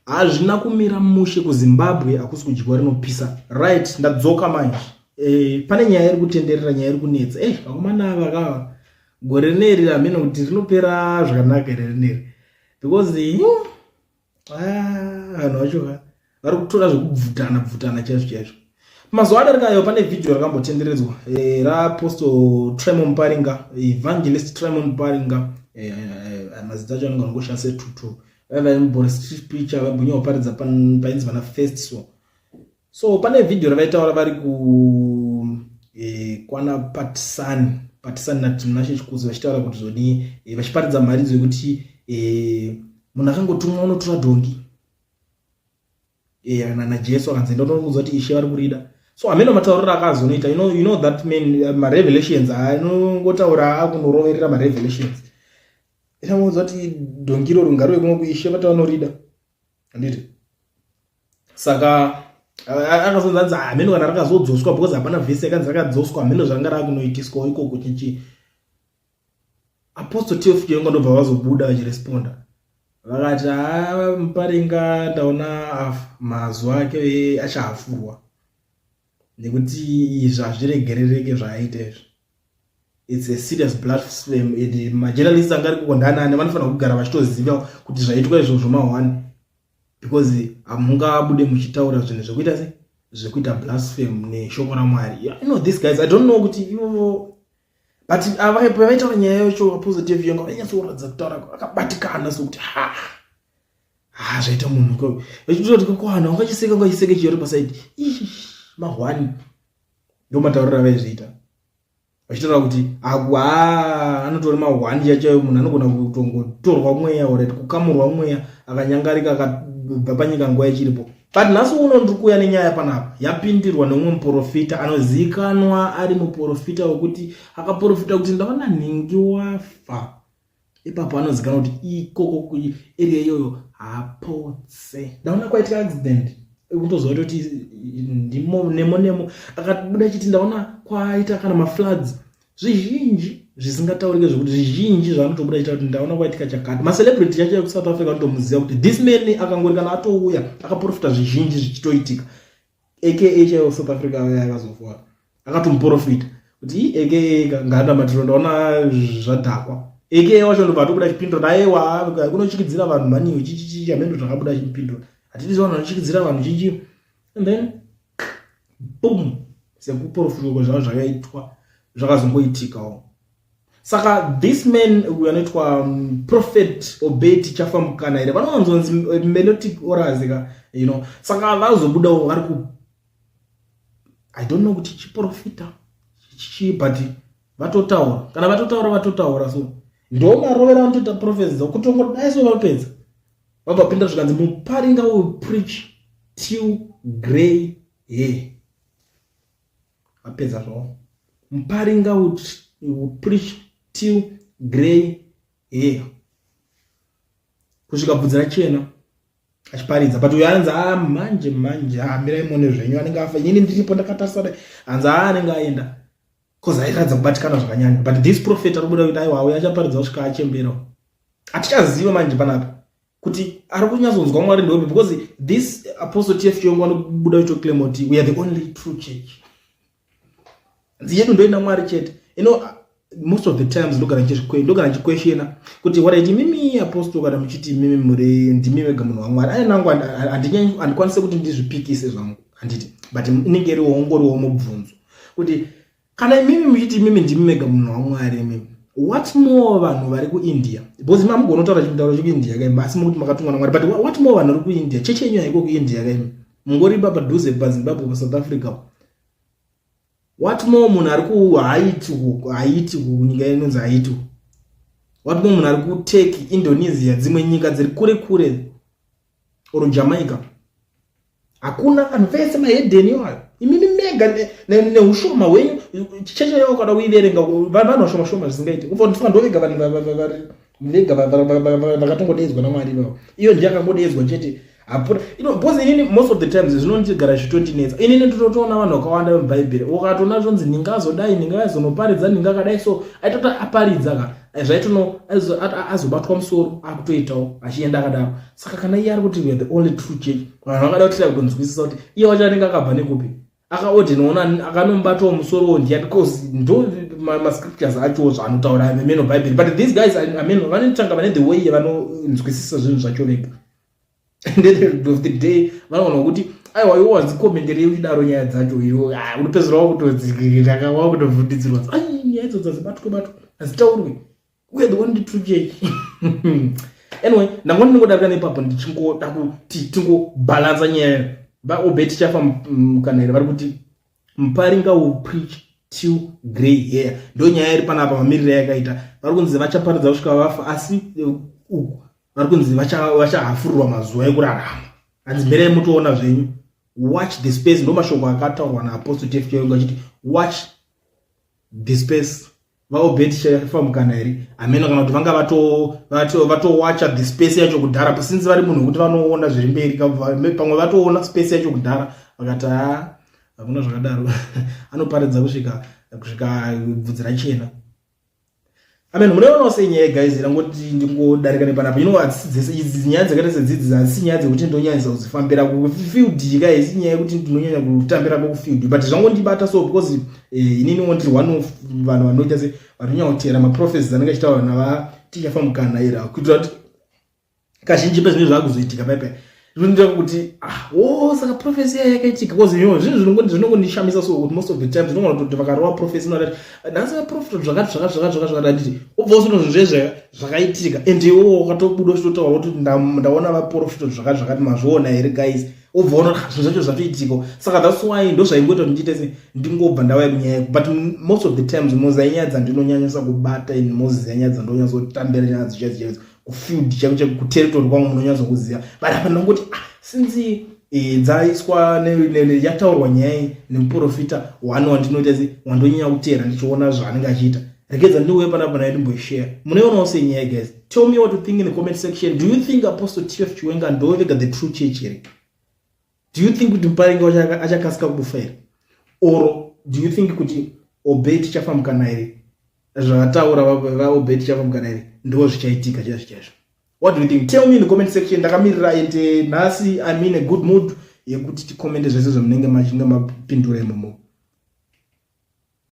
Hazvina kumira mushe kuZimbabwe, hakusi kudyiwa rinopisa. Right, ndadzoka manje. Pane nyaya iri kutenderera, nyaya iri kunetsa. Vakomana ava kava gore rineri hameno kuti rinopera zvakanaka here rineri, because vanhu vacho ka vari kutora zvekubvutana bvutana chaizvo chaizvo. Mazuva adarika ayo pane vhidhiyo rakambotenderedzwa raApostle Trymon Muparinga, Evangelist Trymon Muparinga. Mazita acho anenge anongoshandisa tutu. Vaiva muBoris Street Preacher, vaibonyawo paridza painzi vana First. So pane vhidhiyo ravaitaura vari ku kwana Patisani Patisani naTinashe Chikuzi, vachitaura kuti zoni vachiparidza mharidzo yekuti munhu akangotumwa unotora dhongi naJesu, akanzi ndonoudza kuti Ishe vari kurida. So hameno matauriro akazonoita. You know that man, marevelations anongotaura, akunoroverera marevelations. Inoudza kuti dhongi iroro ngarive kuno kuIshe vatavanorida, handiti? Saka akazonzi anzi hameno kana rakazodzoswa, because hapana vhesi yakanzi rakadzoswa. Hameno zvanga rakunoitiswawo ikoko chichi. Apostle TF Chiwenga ndobva vazobuda vachiresponda, vakati, "Ha, Muparinga ndaona mazuva ake achahafurwa, nekuti izvi hazviregerereke zvaaita izvi. It's a serious blasphemy, and majournalists anga ari kukondanani vanofanira kugara vachitoziva kuti zvaitwa izvozvo mahwani, because hamungabude muchitaura zvinhu zvekuita se zvekuita blasphemy neshoko raMwari." You know these guys, I don't know kuti ivovo, but pavaitaura nyaya yacho, Apostle TF Chiwenga vainyatsokuratidza kutaura akabatikana, sokuti ha ha, zvaita munhu vachitoti kwana wakachiseka, ungachiseke chiyori paside mahwani. Ndo matauriro avaizviita, vachitaura kuti ha, anotori mahwani chaichaiyo, munhu anogona kutongotorwa mweya orit, kukamurwa mweya, akanyangarika, akabva panyika nguva ichiripo. But nhasi uno ndiri kuuya nenyaya panapa yapindirwa neumwe muprofita anozivikanwa, ari muprofita wekuti akaprofita kuti ndaona nhingi wafa. Ipapo anozivikanwa kuti ikoko area iyoyo hapotse ndaona kwaitika accident, kutoziva kuti ndimo nemo nemo. Akabuda achiti ndaona kwaita kana mafloods, zvizhinji zvisingataurike, zvekuti zvizhinji zvaanotobuda achita kuti ndaona kwaitika chakati. Macelebrity chacho ekuSouth Africa anotomuziva kuti this man akangori kana atouya akaprofita zvizhinji zvichitoitika. Aka chaiwo South Africa akazofa akatomuprofita kuti aka ngaanamatiro, ndaona zvadhakwa. Aka wacho ndobva atobuda achipindura, aiwa, kunochikidzira vanhu maniyo chichichi, hameno zvakabuda achipindura, hatidi vanhu vanochikidzira vanhu chichi. And then boom, sekuprofitwa zvavo zvakaitwa, zvakazongoitikawo. Saka this man uyu anoitwa Prophet Obey Tichafa Mukana here, vanowanzonzi Melodic Oras ka. Saka vazobudawo vari ku, I don't know kuti chiprofita chichi, but vatotaura, kana vatotaura, vatotaura. So ndo marovero anotoita prophecy dzavo, kutongodai so vapedza vabva pinda, zvikanzi Muparinga will preach till grey hair. Vapedza zvavo, Muparinga will preach till grey hair, kusvika bvudzi rachena achiparidza. But uyo anzi a manje manje, amirai muone zvenyu, anenge afa, inini ndiripo ndakatarisa dai. Hanzi a anenge aenda, 'cause airatidza kubatikana zvakanyanya. But this prophet ari kubuda kuti aiwa, uyo achaparidza kusvika achembera. Hatichaziva manje panapa kuti ari kunyatsonzwa Mwari ndewepi, because this Apostle TF Chiwenga anobuda uchitoclaim kuti we are the only true church, nzi yedu ndoina Mwari chete. Most of the times ndogara ndichiquestiona kuti waraiti mimi apostle, kana muchiti mimi muri ndimi vega munhu waMwari, ainangu handikwanisi kuti ndizvipikise zvangu, handiti? But inenge iri ongoriwo mubvunzo kuti kana imimi muchiti imimi ndimi mega munhu waMwari imimi, what more vanhu vari kuIndia? Because mamugona kutaura chimutauro chekuIndia kaimi, asi mukuti makatumwa naMwari. But what more vanhu vari kuIndia? Chechi yenyu haiko kuIndia kaimi, mungoripa padhuze paZimbabwe, paSouth Africa. What more munhu ari kuHaiti, Haiti, kunyika inonzi Haiti? What more munhu ari kuTurkey, Indonesia, dzimwe nyika dziri kure kure, or Jamaica? Hakuna vanhu vese mahedheni iwayo, imimi mega neushoma hwenyu. Cheche yavo kada kuiverenga, vanhu vashoma shoma zvisingaiti. Ufanira ndovega vanhu vega vakatongodedzwa naMwari ivavo. Iyo ndiye akangodedzwa chete, hapuna because inini most of the times zvinondigara zvichitondinetsa. Inini ndinotoona vanhu vakawanda vemubhaibheri, ukatoona zvonzi ndingazodai, ndingazonoparidza, ndingakadai, so aitoti aparidza ka. Zvaitono azobatwa musoro akutoitawo achienda akadaro. Saka kana iye ari kuti we are the only true church, vanhu vangada kutira kutonzwisisa kuti iye wacho anenge akabva nekupi, akaodhenona, akanomubatawo musoro ndiyani, cause ndo mascriptures acho zvaanotaura ameno Bhaibheri. But these guys, ameno vanotanga vane the way yavanonzwisisa zvinhu zvacho vega. And end of the day vanoona kuti aiwa, iwo wadzikomenderei uchidaro nyaya dzacho iwo, ah, unopedzera wakutodzikiraka, wakutovhundidzirwa, ai, nyaya idzo dzadzibatwe batwe, hadzitaurwi, we are the only true church. Anyway, ndangoti ndingodarika nepapo ndichingoda kuti tingobhalansa nyaya. VaObert Tichafa Mukanhairi vari kuti Muparinga will preach till grey hair. Ndo nyaya iri panapa. Mamiriro yakaita, vari kunzi vachaparidza kusvika vafa, asi uku vari kunzi vachahafurirwa mazuva ekurarama. Hanzi mherei mutoona zvenyu, watch the space. Ndo mashoko akataurwa naApostle TF Chiwenga achiti watch the space. VaObert Tichafa Mukanhairi, hameno kana kuti vanga vatowacha the space yacho kudhara, since vari munhu wekuti vanoona zviri mberi. Pamwe vatoona space yacho kudhara, vakati ha, hakuna zvakadaro, anoparidza kusvika bvudzi rachena. Amen. Munoionawo sei nyaya, guys? Rangoti ndingodarika nepanapa. Hadzisi dzese idzi nyaya dzakaita sedzidzi, hadzisi nyaya dzekuti ndonyanyisa kuzifambira kufield ka. Isi nyaya yekuti ndinonyanya kutambira kufield, but zvangondibata so because ininiwo ndiri one of vanhu vanoita se vanonyanya kuteera maprophecies anenge achitaura navaTichafa Mukanhaira, kuitira kuti kazhinji pezvinenge zvakuzoitika paipai zvinoita kuti, ah, o saka prophecy iya yakaitika. Because zvinhu zvinongondishamisa so kuti most of the time zvinogona kuti vakarova prophecy inoti nhasi vaprofita zvakati zvakati zvakati zvakati zvakati, anditi ubva usino zvinhu zvezve zvakaitika, and iwowo wakatobuda uchitotaura kuti ndaona vaprofita zvakati zvakati, mazviona here, guys? Ubva ona zvinhu zvacho zvatoitika. Saka that's why ndo zvaingoita kuti ndiite se ndingobva ndauya kunyaya. But most of the times moziva nyaya dzandinonyanyisa kubata in, moziva nyaya dzandonyatsotambira, nyaya dzichaidzo chaidzo kufield chaiko chaiko, kuterritory kwangu munonyatsokuziva. But apa ndongoti, ah, since dzaiswa, yataurwa nyaya iyi nemuprofita one wandinoita se wandonyanya kuteera ndichiona zvaanenge achiita, regedza ndiuye panapa naye ndimboishare. Munoionawo sei nyaya, guys? Tell me what you think in the comment section. Do you think Apostle TF Chiwenga ndo vega the true church here? Do you think kuti Muparinga wacho achakasika kufa here, or do you think kuti Obey Tichafa Mukanhairi, zvakataura vaObey Tichafa Mukanhairi ndo zvichaitika chaizvo chaizvo? What do you think? Tell me in the comment section. Ndakamirira, and nhasi I'm in a good mood yekuti ticommente zvese zvamunenge machinge mapindura imomo.